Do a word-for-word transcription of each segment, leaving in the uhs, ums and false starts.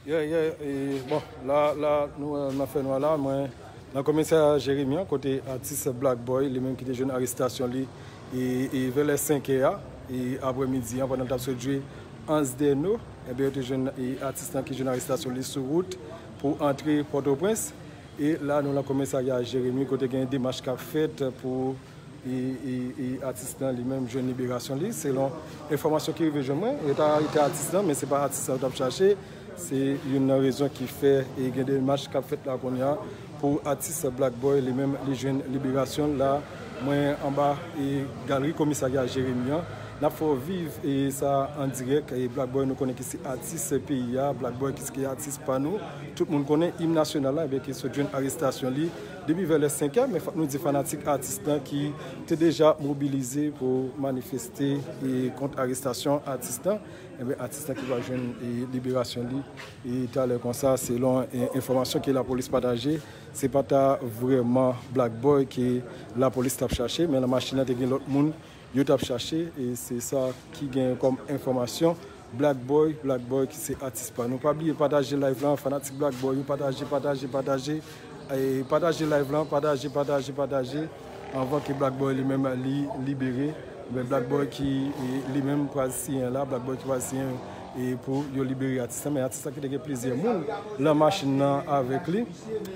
Yeah, yeah, e, bon, la, la, nou, e, nan fènwa la, mwen, nan komisarya Jeremi an, kote atis Black Boy, li menm ki te jwenn arestasyon li, e, e, vè lè senk è a, e, aprè midi an, pandan l t ap sot jwe Anse des Naux, ebyen, yo te jwenn, e, atis lan ki jwenn arestasyon li sou wout pou antre Pòtoprens. E la, nou nan komisarya Jeremi, kote gen demach k ap fèt pou e, e, e atis lan li menm jwenn liberasyon li. Selon enfòmasyon ki rive jwenn mwen, yo t arete atis lan, men se pa atis lan yo t ap chache. Se youn nan rezon ki fè e gen demach k ap fèt la kounye a pou atis Black Boy li menm li jwenn liberasyon l la. Mwen anba e galri komisarya Jeremi an. N ap fè w viv e sa an dirèk. E Black Boy nou konnen ki se atis peyi a, Black Boy ki se atis pa nou. Tout moun konnen im nasyonal la, ebyen ki sot jwenn arestasyon li. Depi vè lè senk è, men fòk nou di fanatik atis lan ki te deja mobilize pou manifeste e kont arestasyon atis lan. Ebyen, atis lan ki pral jwenn e liberasyon li e talè konsa, selon e enfòmasyon ke lapolis pataje, se pa ta vrèman Black Boy ke lapolis t ap chache, men nan machin nan te gen lòt moun yo t ap chache, e se sa ki gen kòm enfòmasyon. Black Boy, Black Boy ki se atis pa nou. Pa bliye pataje live lan, fanatik Black Boy yo, pataje, pataje, pataje. E pataje live lan, pataje, pataje, pataje. Anvan ke Black Boy li menm li libere. Men Black Boy ki e, li menm pral siyen la, Black Boy ki pral siyen e pou yo libere atis lan. Men atis lan ki te gen plizyè moun nan machin nan avèk li.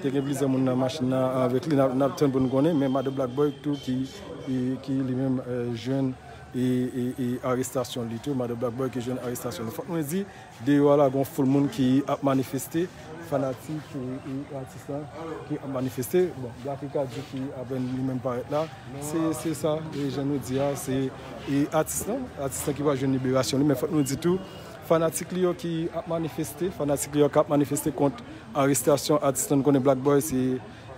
Te gen plizyè moun nan machin nan avèk li. N ap, n ap tann pou nou konnen, men madan Black Boy tou ki, e, ki li menm e, jwenn e, e, e arestasyon li tou. Madan Black Boy ki jwenn arestasyon li. Fòk mwen di, deyò a la, gon foul moun ki ap manifeste, fanatik e, e atis lan ki ap manifeste. Bon, Black Ricardo ki apèn li menm parèt la. Se, se sa, e jan nou di a, se e atis lan, atis lan ki pral jwenn liberasyon li. Men fòk nou di tou, fanatik li yo ki ap manifeste, fanatik li yo k ap manifeste kont arestasyon atis lan. Nou konnen Black Boy se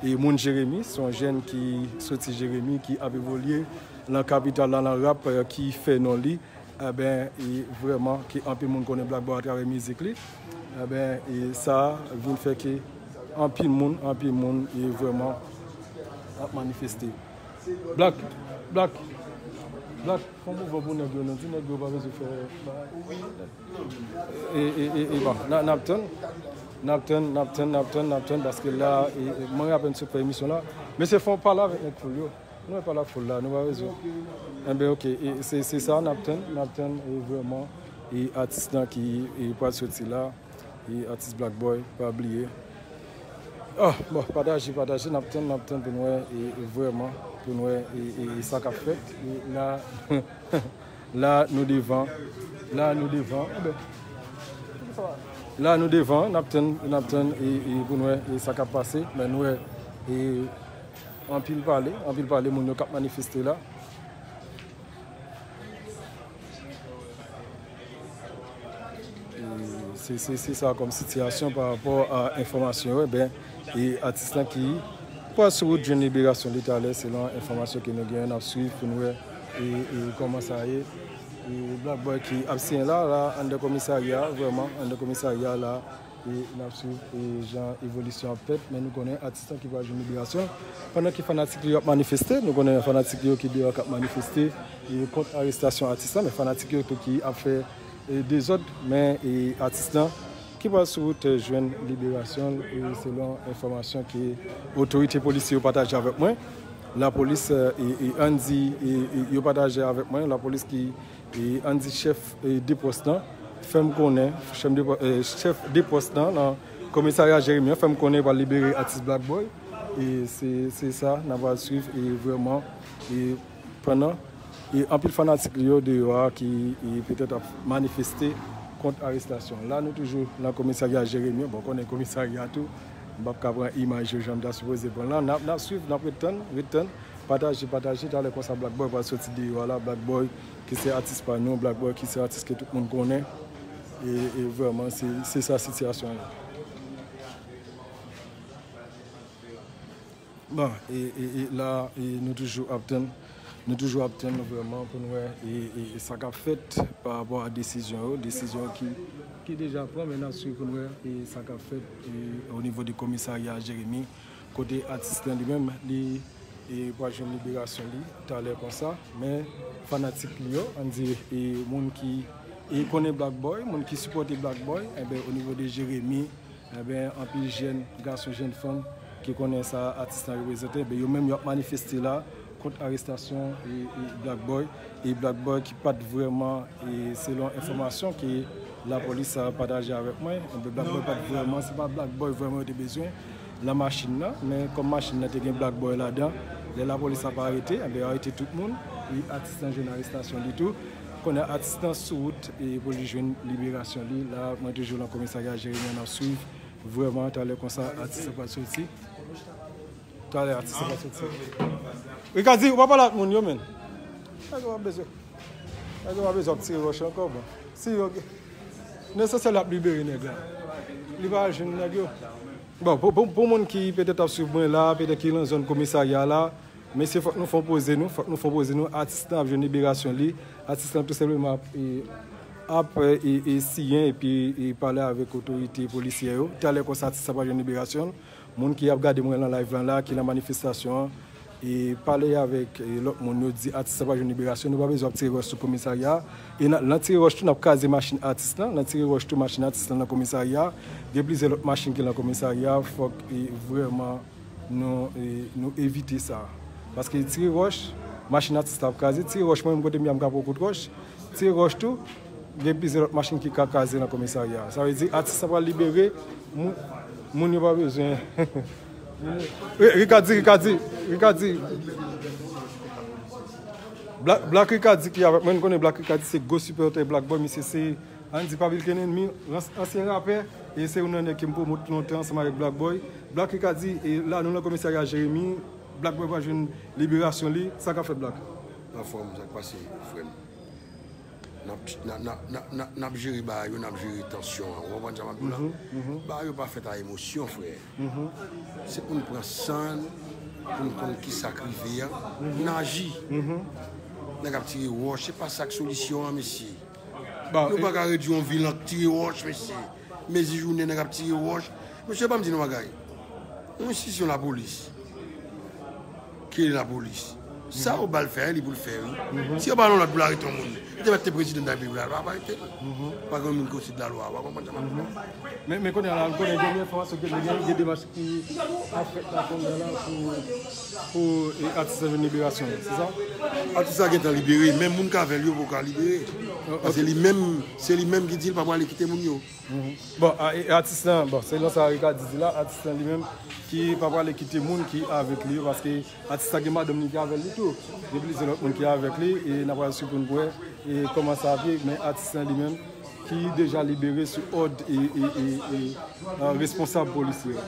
e moun Jeremi, se yon jèn ki soti Jeremi, ki ap evolye nan kapital la, nan rap, e, ki fè non li. Enben, e vrèman, ke anpil moun konnen Black Boy atravè mizik li. Enben, e sa vin fè ke anpil moun, anpil moun, e vrèman, ap manifeste. Black, Black, Black, fè yon mouvman pou nèg yo, non, di nèg yo pa bezwen fè bagay. E, e, e, e bon, n a, n ap tann, n ap tann, n ap tann, n ap tann, n ap tann, paske la, e, e, mwen apèn sot fè emisyon la. Mesye, fè yon pale avèk nèg foul yo. Nou pa la foul la, nou pa bezwen. Enben, oke, e, se, se sa, n ap tann, n ap tann, e, vrèman, e, atis lan ki, e, pral soti la, e, atis Black Boy, pa bliye. Ah, bon, pataje, pataje, n ap tann, n ap tann pou n wè, e, e, vrèman, pou n wè, e, e, e sa k ap fèt. E la, la, nou devan, la, nou devan, enben, la, nou devan, n ap tann, n ap tann, e, e, pou n wè, e, sa k ap pase, men nou wè, e, Anpil pale, anpil pale, moun yo k ap manifeste la. E se, se, se sa kòm sitiyasyon pa rapò a enfòmasyon yo, enben, e atis lan ki pral sou wout jwenn liberasyon li talè, selon enfòmasyon ke nou genyen, n ap swiv pou n wè, e, e kòman sa ye. E Black Boy ki ap siyen la, la, anndan komisarya, vrèman, anndan komisarya la, e n ap swiv, e, jan evolisyon ap fèt, men nou konnen atis lan ki pral jwenn liberasyon l. Pandan ke fanatik li yo ap manifeste, nou konnen fanatik li yo ki deyò k ap manifeste, e, kont arestasyon atis lan, men fanatik yo tou ki ap fè, e, dezòd, men, e, atis lan ki pral sou wout, e, jwenn liberasyon l, e, selon enfòmasyon ke otorite polisye yo pataje avèk mwen. Lapolis, e, e, e, ann di, e, e, yo pataje avèk mwen, lapolis ki e ann di chèf, e, de pòs lan fè m konnen, chèf de pò-, e, chèf de pòs lan nan komisarya Jeremi an fè m konnen yo pral libere atis Black Boy. E se, se sa, n a pral swiv, e vrèman, e pandan, e anpil fanatik li yo deyò a ki, e petèt ap manifeste kont arestasyon. La, nou toujou nan komisarya Jeremi an. Bon, konnen komisarya tou, m p ap ka pran imaj yo jan m ta sipoze pran lan. N ap, n ap swiv, n ap ret tann, ret tann. Pataje, pataje, talè konsa Black Boy pral soti deyò a la, Black Boy ki se atis pa nou, Black Boy ki se atis ke tout moun konnen. E, e vrèman, se, se sa sitiyasyon an ye. Bon, e, e, e la, e nou toujou ap tann, nou toujou ap tann vrèman pou n wè, e, e, e sa k ap fèt pa rapò a desizyon yo, desizyon ki, ki deja pran, men n ap swiv pou n wè, e sa k ap fèt, e o nivo de komisarya Jeremi, kote atis lan li menm, li, e, pral jwenn liberasyon li talè konsa, men fanatik li yo, ann di, e, moun ki E konnen Black Boy, moun ki sipòte Black Boy, enben, o nivo de Jeremi, enben, anpil jèn gason, jèn fanm ki konnen sa atis lan reprezante, enben, yo menm yo ap manifeste la kont arestasyon e, e Black Boy. E Black Boy ki pa t vrèman, e selon enfòmasyon ke lapolis a pataje avèk mwen, enben, Black Boy pa t vrèman, se pa Black Boy vrèman yo te bezwen nan machin nan, men kòm machin nan te gen Black Boy ladan, lè lapolis ap arete, enben, yo arete tout moun, e atis lan jwenn arestasyon li tou. Konnen atis lan sou wout e pou li jwenn liberasyon li. La, mwen toujou nan komisarya Jeremi an, n ap swiv. Vrèman, talè konsa, atis lan pral soti. Talè, atis lan pral soti. Rikadi, ou pa pale ak moun yo, menn. Nèg yo pa bezwen. Nèg yo pa bezwen ap tire wòch ankò, bon. Si yo, nesesyèl ap libere nèg la. Li pa al jwenn nèg yo. Bon, pou, pou, pou moun ki petèt ap swiv mwen la, petèt ki nan zòn komisarya la, mesye, fòk nou fè yon poze nou, fòk nou fè yon poze nou. Atis lan ap jwenn liberasyon li. Atis lan tou senpleman ap, e, ap, e, e, siyen epi, e, pale avèk otorite polisyè yo. Talè konsa, atis lan pral jwenn liberasyon l. Moun ki ap gade mwen nan live lan la, ki nan manifestasyon an, e pale avèk, e, lòt moun, yo di atis lan pa jwenn liberasyon, nou pa bezwen ap tire wòch sou komisarya. E nan, nan tire wòch tou, n ap kraze machin atis lan, nan tire wòch tou, machin atis lan nan komisarya. Gen plizyè lòt machin ki nan komisarya, fòk, e, vrèman nou, e, nou evite sa. Paske tire wòch, machin atis la ap kraze, tire wòch, mwen menm kote m ye a, m ka pran kout wòch, tire wòch tou, gen plizyè lòt machin ki ka kraze nan komisarya a. Sa vle di, atis la pral libere, moun, moun yo pa bezwen. Ri-, Rikadi, Rikadi, Rikadi. Black, Black Rikadi ki avèk mwen, nou konnen Black Rikadi se gwo sipòtè Black Boy, misye se, ann di, Public Enemy, ans-, ansyen rapè, e se youn nan nèg ke m pwomot lontan ansanm avèk Black Boy. Black Rikadi, e la nou nan komisarya Jeremi, Black Boy pral jwenn liberasyon li, sa k ap fèt, Black? Anfòm, sa k pase, frè m? N ap, n ap, n ap, n ap, n ap, n ap jere bagay yo, n ap jere tansyon an. Ou konprann sa m ap di w la? Mhm, mhm. Bagay yo pa fèt a emosyon, frè. Mhm. Se pou n pran san n, pou n konn kisa k rive a, mhm, pou n aji. Mhm. Nèg ap tire wòch, se pa sa k solisyon an, mesye. Ba, nou e pa ka redui yon vil an tire wòch, mesye. Mezi jounen, nèg ap tire wòch. Mesye, ban m di nou bagay. Yon enstitisyon lapolis. Ki lapolis? Sa yo ba l fè a, li pou l fè, wi. Mhm. Si yo ba l yon lòd pou l arete yon moun, li te mèt te prezidan de la repiblik la, l pa, pa arete l. Mhm. Pa gen moun ki osi de lalwa, w pa konprann sa m ap di w la? Mhm. Men, men kounye a la, nou konnen gen enfòmasyon ke gen, gen demach ki ap fèt la kounye a la pou, pou, e, atis la jwenn liberasyon, se sa? Atis la gentan libere, men moun k avè l yo poko libere. Oh, paske ok. Li menm, se li menm ki di l pa prale kite moun yo. Mhm. Bon, a, e, atis lan, bon, selon sa Rikadi di la, atis lan li menm ki pa prale kite moun ki avèk li yo, paske atis la gen madanm li ki avè l li tou. Gen plizyè lòt moun ki avèk li, e n a pral swiv pou n wè, e kòman sa ap ye, men atis lan li menm ki deja libere sou òd e, e, e, e, e, responsab polisye yo.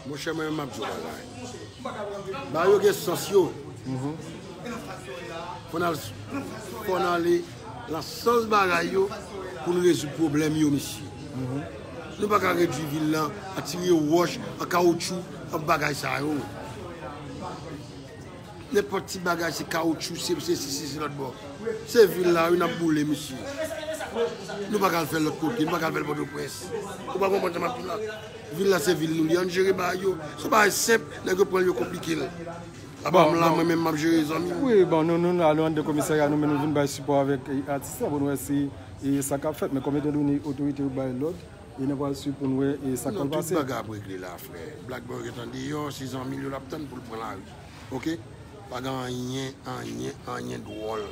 Monchè, mwen menm m ap di w bagay. Bagay yo gen sans yo. Mhm. Fò n al, fò n ale nan sans bagay yo pou n rezoud pwoblèm yo, mesye. Mhm. Nou pa ka redui vil lan a tire wòch, a kawotchou, a bagay sa yo. Nenpòt ti bagay se kawotchou, se, se, se, se, se lòt bò. Se vil la, wi, n ap boule, mesye. Nou pa ka al fè l lòt kote, nou pa ka al fè l Pòtoprens. Ou pa konprann sa m ap di w la? Vil la se vil nou li, ann jere bagay yo. Se yon bagay senp, nèg yo pran l, yo konplike l. Apa m la, mwen menm m ap jere zanmi m. Wi, bon, nou, nou, nou ale anndan komisarya, nou menm nou vin bay sipò avèk, e, atis la pou n wè si, e, sa k ap fèt. Men kòm etandone otorite yo bay lòd, e n ap pral swiv pou n wè, e, sa k pral pase. Non, tout bagay ap regle la, frè. Black Boy gentan deyò, se zanmi l yo l ap tann pou l pran lari. Oke? Pa gen anyen, anyen, anyen dwòl.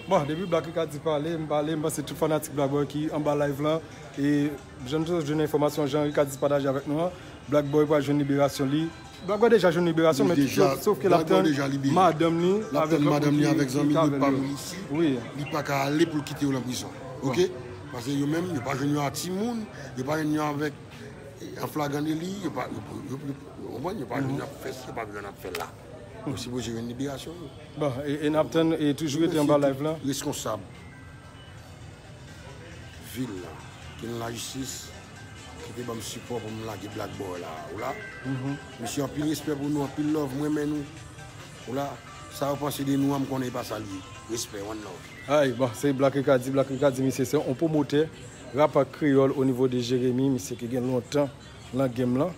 Bon, depi Black Ricadi pale, m pale, m panse tout fanatik Black Boy ki anba live lan, e jan nou jwenn enfòmasyon, jan Ricadi pataje avèk nou an, Black Boy pral jwenn liberasyon li. Black Boy deja jwenn liberasyon, men sof ke l ap tann madanm li avèk lòt moun ki, ki ka avè l yo. Wi. Li pa ka ale pou l kite yo nan prizon. Oke? Paske yo menm, yo pa jwenn yo a timoun, yo pa jwenn yo avèk, e, an flagran deli, yo pa, yo, yo, yo, yo, yo pa jwenn yo ap fè, yo pa jwenn yo ap fè la. Yo sipoze jwenn liberasyon yo. Bon, e, e n ap tann, e toujou rete anba live lan. Reskonsab vil la, ki nan lajistis, ki te ban m sipò pou m lage Black Boy la. Ou la? Mesye, anpil respè pou nou, anpil love, m renmen nou. Ou la? Sa yo panse de nou an, m konnen e pa sa l ye. Respè, one love. Ay, bon, se Black Ricadi, Black Ricadi, misye se yon pwomotè rap kreyòl o nivo de Jeremi, misye ki gen lontan nan game lan.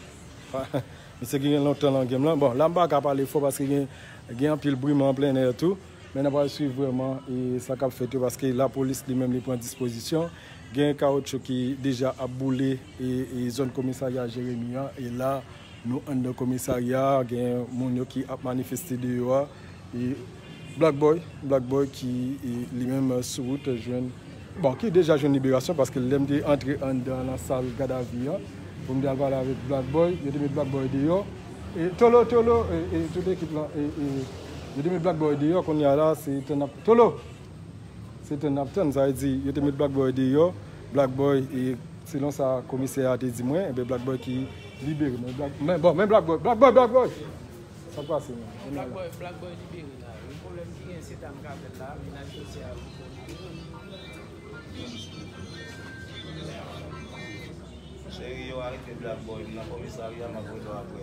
Misye ki gen lontan nan game lan. Bon, la m pa ka pale fò paske gen, gen anpil bri, m an plen èr tou. Men n ap al swiv vrèman e sa k ap fèt yo, paske lapolis li menm li pran dispozisyon. Gen kawotchou ki deja ap boule e, e zòn komisarya Jeremi an. E la, nou anndan komisarya a, gen moun yo ki ap manifeste deyò a. E Black Boy, Black Boy ki e, li menm sou wout jwenn, bon, ki deja jwenn liberasyon, paske lè m te antre anndan nan sal gadavi an, pou m te al pale avèk Black Boy, yo te met Black Boy deyò. E Tolo, Tolo, e, e tout ekip lan, e, e, yo te met Black Boy deyò, kounye a la, se tann ap, Tolo! Se tann ap tann, sa vle di, yo te met Black Boy deyò, Black Boy, e selon sa komisè a te di mwen, enben Black Boy ki libere. Men Black, men, bon, men Black Boy, Black Boy, Black Boy! Sa k pase, men? Black Boy, Black Boy libere la. Yon pwoblèm ki gen, se dam k avè l la, mennaj misye a. Cheri, yo arete Black Boy, m nan komisarya, m ap rele w apre.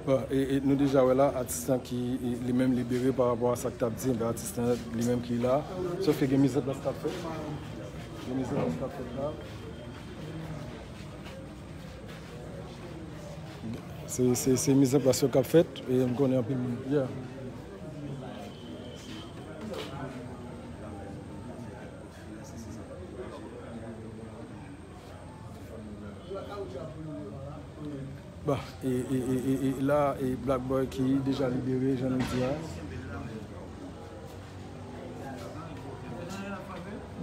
Bon, e, e nou deja wè la, atis lan ki e, li menm libere pa rapò a sa k t ap di, enben atis lan li menm ki la. Sof ke gen mizanplas k ap fèt. Gen mizanplas k ap fèt la. Se, se, se mizanplas yo k ap fèt, e m konnen anpil moun. Yeah. Bon, e, e, e, e, e la, e Black Boy ki deja libere, jan nou di a.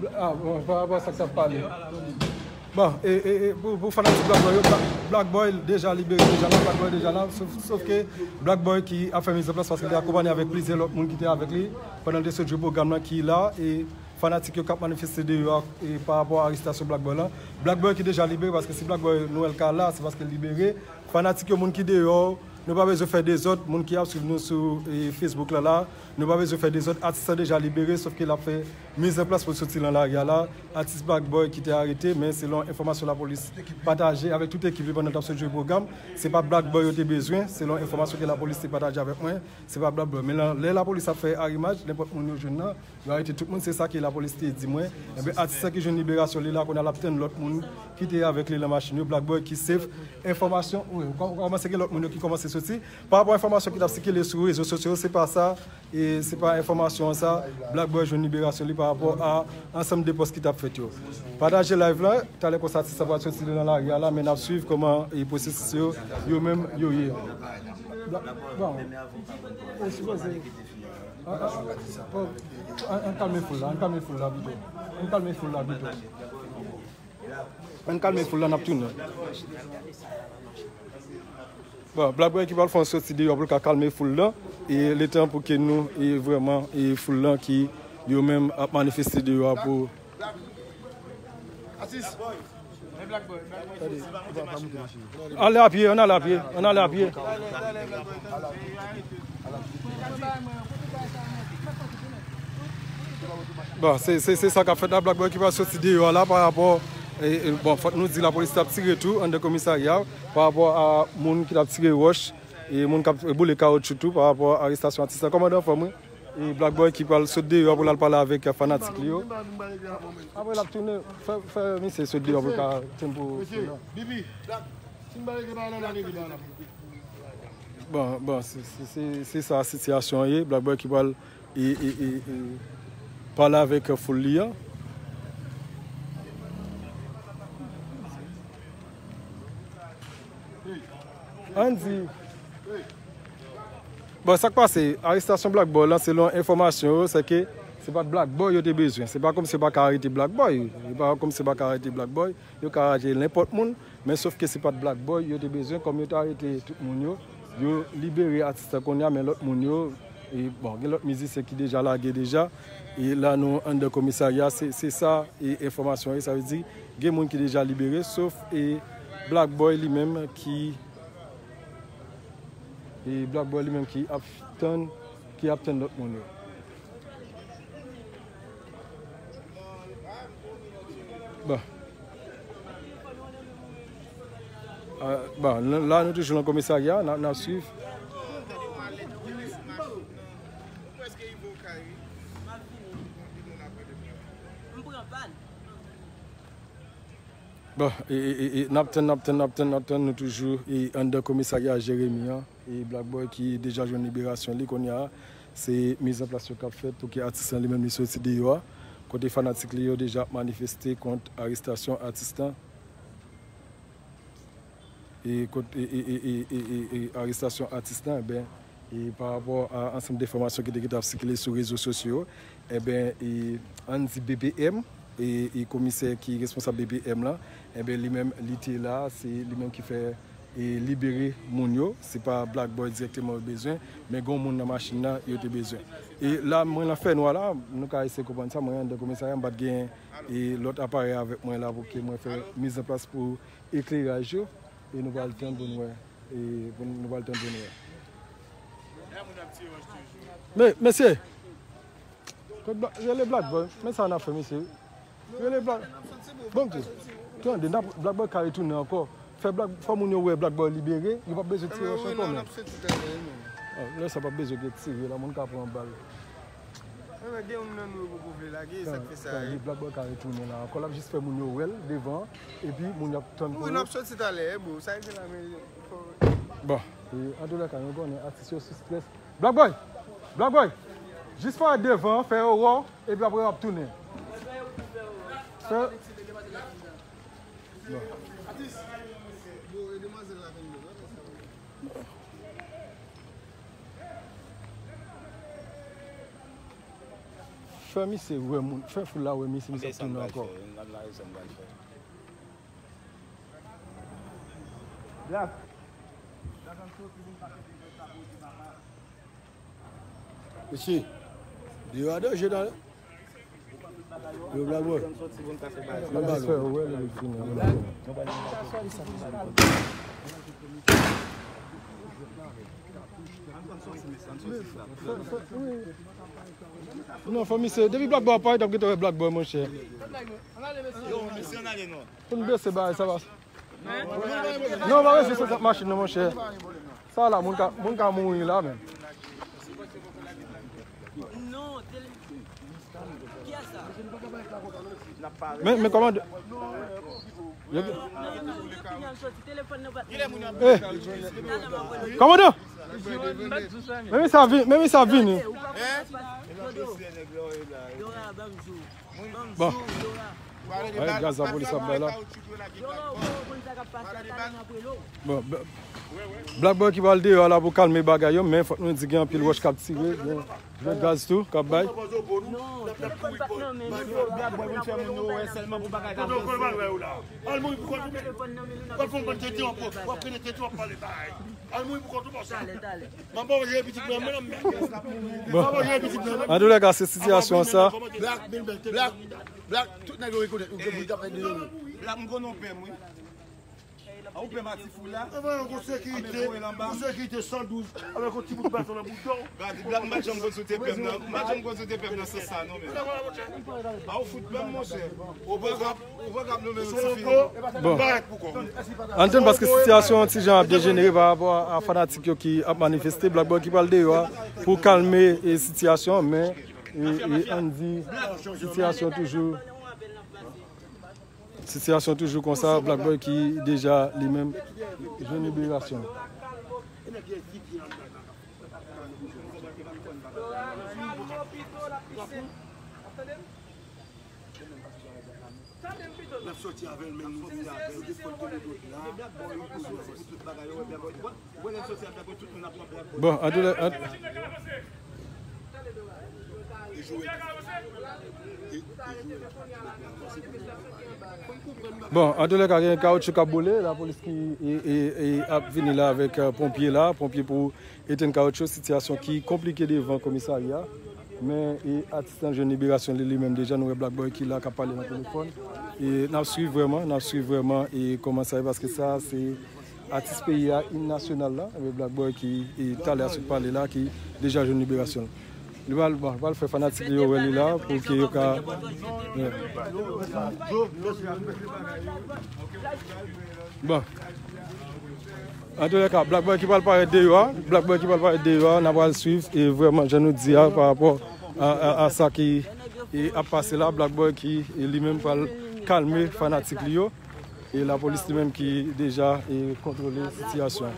Bla-, ah, bon, pa rapò a sa k t ap pale. Bon, e, e, e pou, pou fanatik Black Boy yo, Bla-, Black Boy deja libere, deja la, Black Boy deja la, sof, sof ke Black Boy ki ap fè mizanplas paske li akonpanye avèk plizyè lòt moun ki te avèk li pandan l te sot jwe pwogram nan ki la, e fanatik yo k ap manifeste deyò a, e pa rapò a arestasyon Black Boy lan. Black Boy ki deja libere, paske si Black Boy nou wè l ka la, se paske l libere. Fanatik yo, moun ki deyò, nou pa bezwen fè dezòd. Moun ki ap swiv nou sou, e, Facebook la la, nou pa bezwen fè dezòd. Atis lan deja libere, sof ke l ap fè mizanplas pou l soti nan lari a la. Atis Black Boy ki te arete, men selon enfòmasyon lapolis pataje avèk tout ekip li pandan l t ap sot jwe pwogram, se pa Black Boy yo te bezwen, selon enfòmasyon ke lapolis te pataje avèk mwen. Se pa Black Boy. Men la, lè lapolis ap fè arimaj, nenpòt moun yo jwenn nan, yo arete tout moun, se sa ke lapolis te di mwen. Enben, atis lan ki jwenn liberasyon li la, kounye a l ap tann lòt moun ki te avèk li nan machin yo, Black Boy ki safe. Enfòmasyon, wi, kò-, kòmanse gen lòt moun yo ki kòmanse soti. Pa rapò a enfòmasyon ki t ap sikile sou rezo sosyo yo, se pa sa, e se pa enfòmasyon sa, Black Boy jwenn liberasyon li pa rapò a ansanm de pòs ki t ap fèt yo. Pataje live la, talè konsa atis lan pral soti nan lari a la, men n ap swiv kòman e pwosesis yo, yo menm, yo ye. Bon. Ou sipoze. Ah, ah, oh, ann, ann kalme foul la, ann kalme foul la pito. Ann kalme foul la pito. Ann kalme foul la, n ap tounen. Bon, Black Boy ki pral fè yon soti deyò pou l ka kalme foul la. E letan pou ke nou, e vrèman, e foul la ki yo menm ap manifeste deyò a pou Allez à pied, on allait à pied, on allait à pied. Bon, se, se, se sa k ap fèt la, Black Boy ki pral soti deyò a la pa rapò, e, e, bon, fòk nou di lapolis t ap tire tou anndan komisarya pa rapò a moun ki t ap tire wòch e moun k ap boule kawotchou tou pa rapò a arestasyon atis la. Kòmandan, anfòm wi. E Black Boy ki pral sot deyò pou l al pale avèk fanatik li yo. Apre l ap tounen, fè, fè misye sot deyò pou l ka tann pou. Bibi, si m pa rete pa la, la, la, la. Bon, bon, se, se, se, se sa sitiyasyon an ye. Black Boy ki pral e, e, e, e, pale avèk foul li an. Andy. Bon, sa k pase, arestasyon Black Boy lan, selon enfòmasyon yo, se ke se pa t Black Boy yo te bezwen. Se pa kòmsi yo pa ka arete Black Boy. Se pa kòmsi yo pa ka arete Black Boy. Yo ka arete nenpòt moun. Men sof ke se pa t Black Boy yo te bezwen. Kòm yo te arete tout moun yo, yo libere atis lan kounye a, men lòt moun yo, e, bon, gen lòt mizisyen ki deja lage deja. E la, nou anndan komisarya, se, se sa, e enfòmasyon yo, sa vle di, gen moun ki deja libere, sof, e Black Boy li menm ki, e Black Boy li menm ki ap tann ki ap tann lòt moun yo. Bon. Ah, bon, la, la, nou toujou nan komisarya, n ap, n ap swiv. Bon, e, e, e, e, n ap tann, n ap tann, n ap tann, n ap tann, nou toujou, e, anndan komisarya Jeremi an. E Black Boy ki deja jwenn liberasyon li kounye a, se mizanplas yo k ap fèt pou ke atis lan li menm li soti deyò a, kote fanatik li yo deja ap manifeste kont arestasyon atis lan. E kot, e, e, e, e, e, e, e arestasyon atis lan, enben, e pa rapò a ansanm de enfòmasyon ki te gentan ap sikile sou rezo sosyo yo, enben, e, ann di B P M, e, e komisè ki responsab B P M lan, enben, li menm, li te la, se li menm ki fè, e, libere moun yo. Se pa Black Boy dirèkteman yo bezwen, men gen yon moun nan machin nan yo te bezwen. E la, mwen nan fènwa la, nou ka eseye konprann sa, mwen anndan komisarya, m pa t gen, e, lòt aparèy avèk mwen la pou ke mwen fè mizanplas pou ekleraj yo, e nou pral tann pou n wè, e pou n, nou pral tann pou n wè. Men, mesye, kot Bla-, rele Black Boy, men sa n ap fè, mesye. Rele Black, bon, tande, n ap, Black Boy ka retounen ankò. Fè Black, fò moun yo wè Black Boy libere, yo p ap bezwen tire wòch ankò, men. Oh, lè sa p ap bezwen gen tire la, moun ka pran bal. Ebyen, gen youn nan nou yo poko vle lage, sa k fè sa, tande, Black Boy ka retounen la ankò, l ap jis fè moun yo wè l devan, epi moun yo ap tann pou yo. Wi, n ap soti talè, bro, sa rete la, men fò. Bon, e, antoulèka, nou konnen atis yo sou strès. Black Boy! Black Boy! Jis fè devan, fè yo wè w, epi apre w ap tounen. Fè. Bon. Fè misye wè moun, fè foul la wè misye, misye ap tounen ankò. Black. Mesye, deyò a danje la. Yo, Black Boy. Nan bal. Non, fò misye, depi Black Boy ap parèt, w ap gentan wè Black Boy, monchè. Pou n bese bagay sa va. Non, pa rete sou machin nan, monchè. Sa la, moun ka, moun ka mouri la, menm. Men, men kòmandan. Eh, kòmandan. Men misye ap vin, men misye ap vini. Bon. Ay, gaz lapolis ap bay la. Bon, Bla-, Black Boy ki pral deyò la pou kalme bagay yo, men fòk nou di gen anpil wòch k ap tire, gen jwèt gaz tou k ap bay. Bon, antoulèka, se sitiyasyon sa. Black, Black, Black, tout nèg yo rekonèt ou gen moun k ap fè de yo. Black, m konnen w pè m, wi. A, ou pè m a ti fou la? Mwen yon sekirite, yon sekirite san douz, avèk yon ti bout baton nan bout do. Gade, Black, m pa t janm konn si w te pè m nan, m pa t janm konn si w te pè m nan sans sa, non, men. A, ou fout pè m, monchè. Ou pa ka, ou pa ka nonmen yon ti fi. Bon. Ann tann, paske sitiyasyon an ti jan ap dejenere pa rapò a, a fanatik yo ki ap manifeste. Black Boy ki pral deyò a pou kalme, e, sitiyasyon an, men, e, e, ann di sitiyasyon toujou, sitiyasyon toujou konsa, Black Boy ki deja li menm jwenn liberasyon. N ap sòti avè l, men nou vini avè l, depi l te dot la. Bon, antoulè, an- Bon, antoulèka, gen kawotchou k ap boule, lapolis ki, e, e, e, ap vini la avèk, e, ponpye la, ponpye pou etenn kawotchou, sitiyasyon ki konplike devan komisarya. Men, e, atis lan jwenn liberasyon li, li menm deja, nou wè Black Boy ki la, k ap pale nan telefòn. E n ap swiv vrèman, n ap swiv vrèman, e kòman sa ye, paske sa, se, Atis peyi a, im nasyonal la, ebyen Black Boy ki, e, talè a sot pale la, ki deja jwenn liberasyon l. Li pral, bon, li pral fè fanatik li yo wè li la, pou ke yo ka, yeah. Bon. Antoulèka, Black Boy ki pral parèt deyò a, Black Boy ki pral parèt deyò a, n a pral swiv, e vrèman, jan nou di a, pa rapò a, a, a sa ki, e, ap pase la, Black Boy ki, e, li menm pral kalme fanatik li yo. E lapolis li menm ki deja, e, kontwole sitiyasyon an.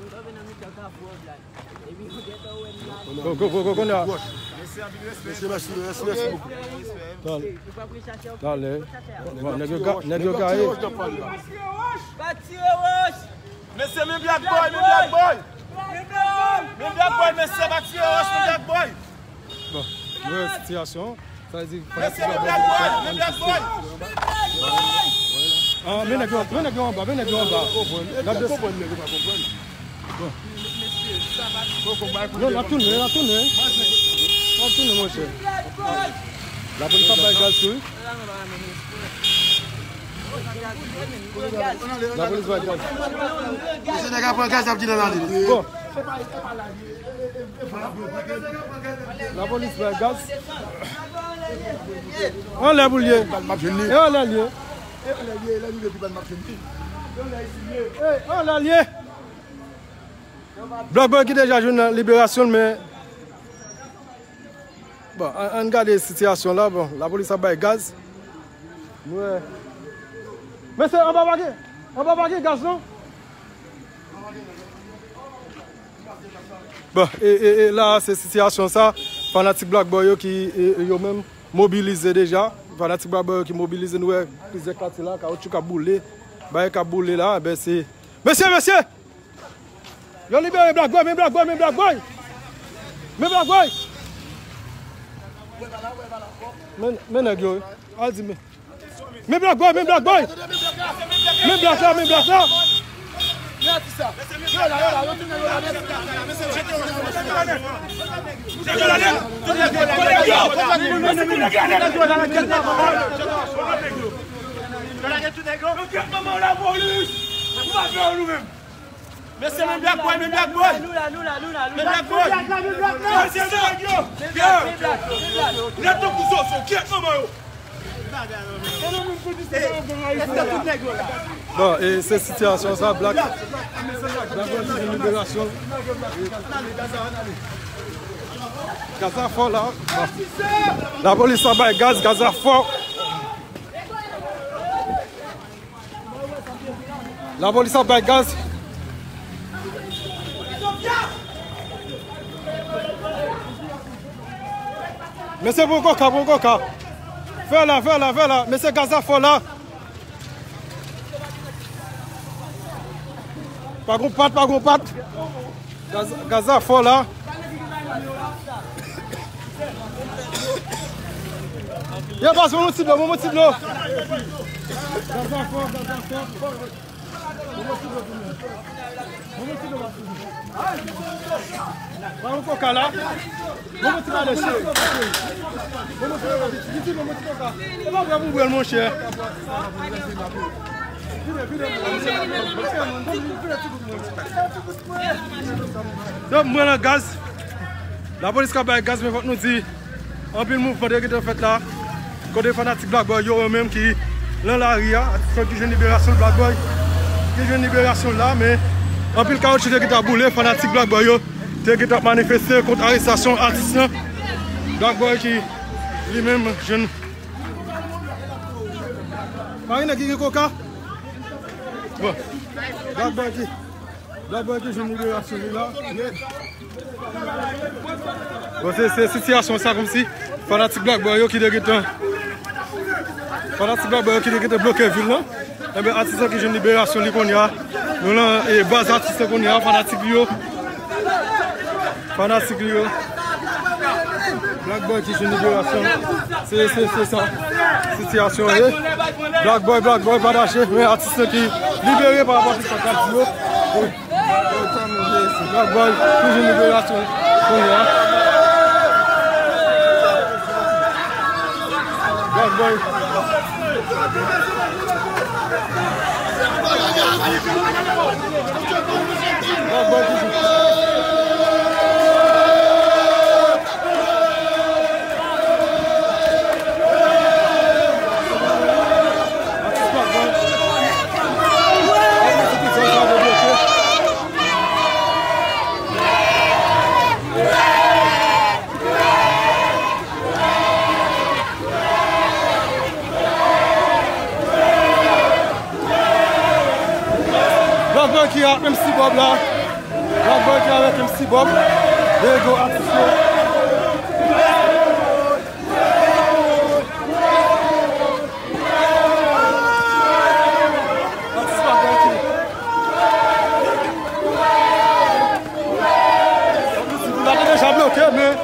Go, go, go, go, kounye a. Mesye, mèsi, mèsi, mèsi bokou. Talè. Talè. Bon, nèg yo ga-, nèg yo gaye. Pa tire wòch! Mesye, men Black Boy, men Black Boy! Men Black Boy, mesye, pa tire wòch, men Black Boy! Bon, nou wè sitiyasyon. Sa vle di, mesye, men Black Boy, men Black Boy! Ah, men nèg yo, men nèg yo anba, men nèg yo anba. Gad de konprann, nèg yo pa konprann. Bon. Non, n ap tounen, n ap tounen. N ap tounen, monchè. Lapolis ap bay gaz tou, wi. Lapolis bay gaz. Mesye, nèg ap pran gaz, ap di nan lari. Bon. Lapolis bay gaz. Anlè pou l ye. E anlè l ye. E anlè l ye. Black Boy ki deja jwenn liberasyon l, men, bon, ann, ann gade sitiyasyon la. Bon, lapolis ap bay gaz. Nou wè. Mesye, anba pa gen, anba pa gen gaz, non? Bon, e, e, e la, se sitiyasyon sa. Fanatik Black Boy yo ki, e, e, yo menm mobilize deja. Fanatik Black Boy yo ki mobilize, nou wè plizyè katye la, kawoutchou k ap boule, bagay k ap boule la, ben se, mesye, mesye! Yo libere Black Boy, men Black Boy, men Black Boy! Men Black Boy! Men, men nèg yo, al di men. Men Black Boy, men Black Boy! Men Black la, men Black la! Mesye, men Black Boy, men Black Boy. Men Black Boy. Mesye, men nèg yo. Nèt tankou zozo, kyèt manman yo. Bon, e se sitiyasyon sa, Black. Black Boy ki jwenn liberasyon. Gaz la fò la. Bon. Lapolis ap bay gaz, gaz la fò. Lapolis ap bay gaz. Mesye, pran koka, pran koka. Fè la, fè la, fè la. Mesye, gaz la fò la. Pa gon pat, pa gon pat. Gaz, gaz la fò la. Yo, baz, ban mwen ti dlo, ban mwen ti dlo. Gaz la fò, gaz la fò. Ban mwen ti dlo pou mwen. Ban mwen ti dlo, baz, pou mwen. Pa yon koka la. Ban mwen ti kalè, cheri. Ban mwen ti koka, piti, piti, ban mwen ti koka. E pa vre pou bwè l, monchè. Vire, vire, vire. Donk, mwen nan gaz. Lapolis ka bay gaz, men fòk nou di, anpil mouvman te gentan fèt la. Kote fanatik Black Boy yo, yo menm ki nan lari a, atis ki jwenn liberasyon Black Boy, ki jwenn liberasyon la, men anpil kawoutchou te gentan boule, fanatik Black Boy yo te gentan manifeste kont arestasyon atis lan. Black Boy ki li menm jwenn. Pa gen nèg ki gen koka? Bon. Black Boy ki, Black Boy ki jwenn liberasyon li la. Bon, se, se sitiyasyon sa kòmsi fanatik Black Boy yo ki te gentan, fanatik Black Boy yo ki te gentan bloke vil lan. Enben, atis lan ki jwenn liberasyon li kounye a. Nou lan, e, baz atis lan kounye a, fanatik li yo. Fanatik li yo. Black Boy ki jwenn liberasyon. Se, se, se sa sitiyasyon ye. Black Boy, Black Boy, pa tache. Men atis lan ki libere pa rapò a tout sa k ap di yo. Black Boy, ki jwenn liberasyon kounye a. Black Boy. Black Boy ki ak M C Bob la. Black Boy ki avèk M C Bob. Dèyè gwo atis yo. Atis Black Boy ki. Atis Black Boy deja bloke, men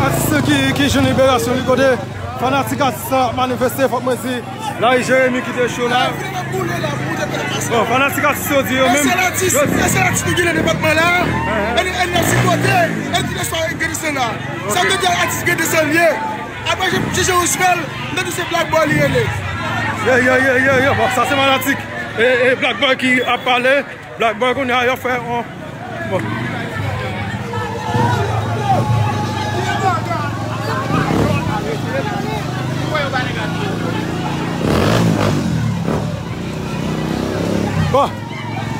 Atis ki, ki jwenn liberasyon li kote fanatik atis la ap manifeste, fòk mwen di, Larry Jérémie kite cho la. Bon, fanatik atis yo di yo menm. Sèl atis, sèl atis ki genyen nan depatman la. N ap sipote, e ki lè swa gen desann la. Sa vle di atis gen desann li ye. Apre Jeje Roosevelt, m tande se Black Boy li rele. Ye, ye, ye, ye, ye. Bon, sa se fanatik. E, e Black Boy ki ap pale. Black Boy kounye a yo fè on. Bon. Bon.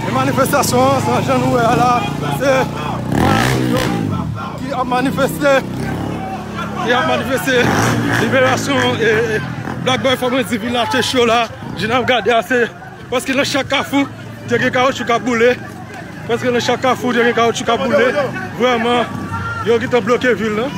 E manifestasyon an, sa jan nou wè a la, se fanatik yo ki ap manifeste, ki ap manifeste liberasyon e, e Black Boy, fò mwen di, vin achte cho la, jan n ap gade a, se Paske nan chak kafou, te gen kawotchou k ap boule. Paske nan chak kafou, te gen kawotchou k ap boule. Vrèman, yo gentan bloke vil lan.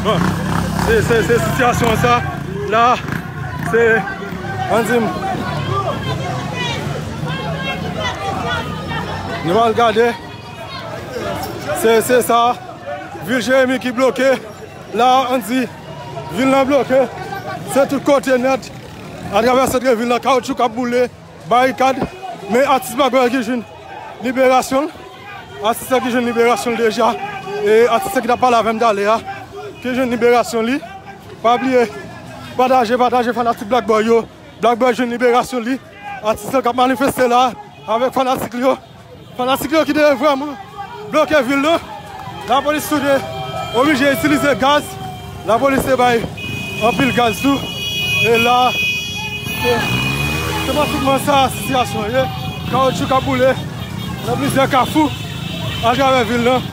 Bon, se, se, se sitiyasyon sa. La, se Ann di m. Nou al gade. Se, se sa. Vil Jeremi ki bloke. La, ann di, vil lan bloke. Se tout kote nèt. Atravè sant vil lan, kawotchou k ap boule. Barikad. Men atis Black Boy ki jwenn liberasyon l. Atis la ki jwenn liberasyon l deja. E atis la ki t ap pale avè m talè a, ki jwenn liberasyon li. Pa bliye, pataje, pataje fanatik Black Boy yo. Black Boy jwenn liberasyon li. Atis la k ap manifeste la avèk fanatik li yo. Fanatik yo ki te vrèman bloke vil lan. Lapolis tou te oblije itilize gaz. Lapolis te bay anpil gaz tou. E la, se, se pratikman sa sitiyasyon an ye. Kawotchou k ap boule nan plizyè kafou atravè vil lan.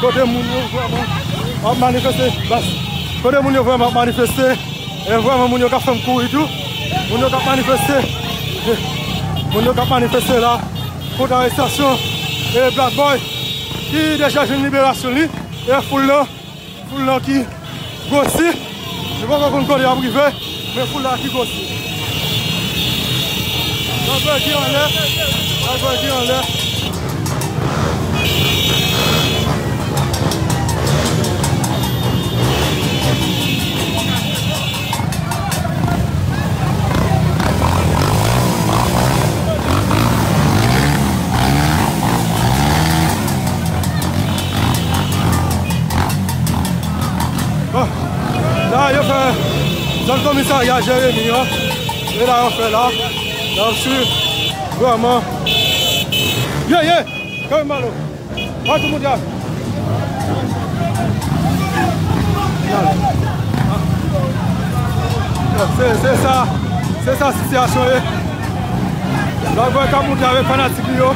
Kote moun yo vrèman ap manifeste. Bas. Kote moun yo vrèman ap manifeste. E vrèman, moun yo k ap fè m kouri tou. Moun yo k ap manifeste. Moun yo k ap manifeste la kont arestasyon e Black Boy, ki deja jwenn liberasyon li. E foul lan, foul lan ki gwosi. Nou poko konn kote y ap rive, men foul la ki gwosi. Black Boy ki anlè, Black Boy ki anlè. Bon, la yo fè zòn komisarya Jeremi an. E la yo fè la. N ap swiv vrèman. Ye, ye! Kanmenm, Malo. Pati moun ya. Se, se sa, se sa sitiyasyon ye. Black Boy k ap moute avèk fanatik li yo.